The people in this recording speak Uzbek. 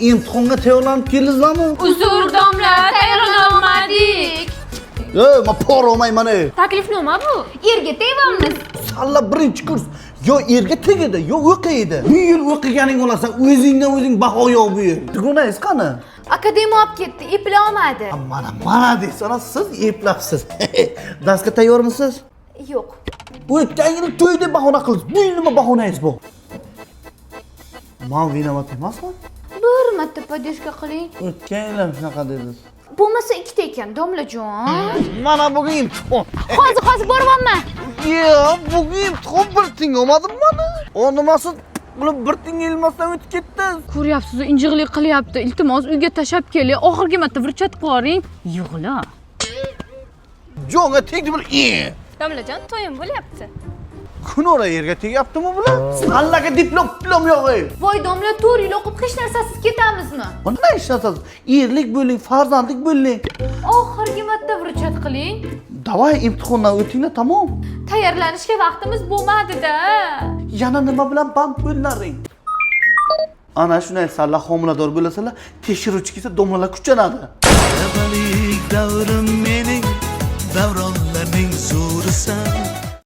Imtihonga tayyorlanib keldingizlarmi? Uzr, domla, tayyorlanolmadik. Ey, men pora olmayman ey. Taklifnoma bu. Erga tegamiz. Salla birinchi kurs yo erga tegadi, yo o'qiydi. Bu yil o'qiganing olasan, o'zingdan o'zing baho yo'q bu yil. Dugonangiz qani? Akademiya olib ketdi, eplolmadi. Mana, mana deysiz, ana siz eplabsiz. Darsga tayyormisiz? Yo'q. O'tgan yil to'y deb bahona qildingiz. Bu yil nima bahonangiz bu? Man виноват emasman. Bir marta поддержка qiling. O'tgan yil ham shunaqa dedingiz. Bo'lmasa ikkita ekan, domlajon. Mana bugun imtihon. Hozir, hozir boryapman. Yo'q, bugun imtihon bir tiyin olmadim mana. O nimasi bular bir tiyin ilmasdan o'tib ketdi. Ko'ryapsiz, injiqlik qilyapti. Iltimos, uyga tashlab keling. Oxirgi marta выручать qilib. Yig'la. Jonga tegdi bular. Domlajon, to'yim bo'lyapti. Kun ora yerga tegyaptimi bular? Sallaga diplom diplom yo'q ey. Voy domla, 4 yil o'qib hech narsasiz ketamizmi? Nima ishlatasiz? Erlik bo'ling, farzandlik bo'ling. Oxirgi marta выручать qiling. Давай imtihondan o'tinglar, tamom. Tayyorlanishga vaqtimiz bo'lmadi-da. Yana nima bilan band bo'llaring? Ana shunday salla homilador bo'lasalar, tekshiruvchi kelsa domlalar kuchanadi. Talabalik davrim mening, davronlarning zo'risan.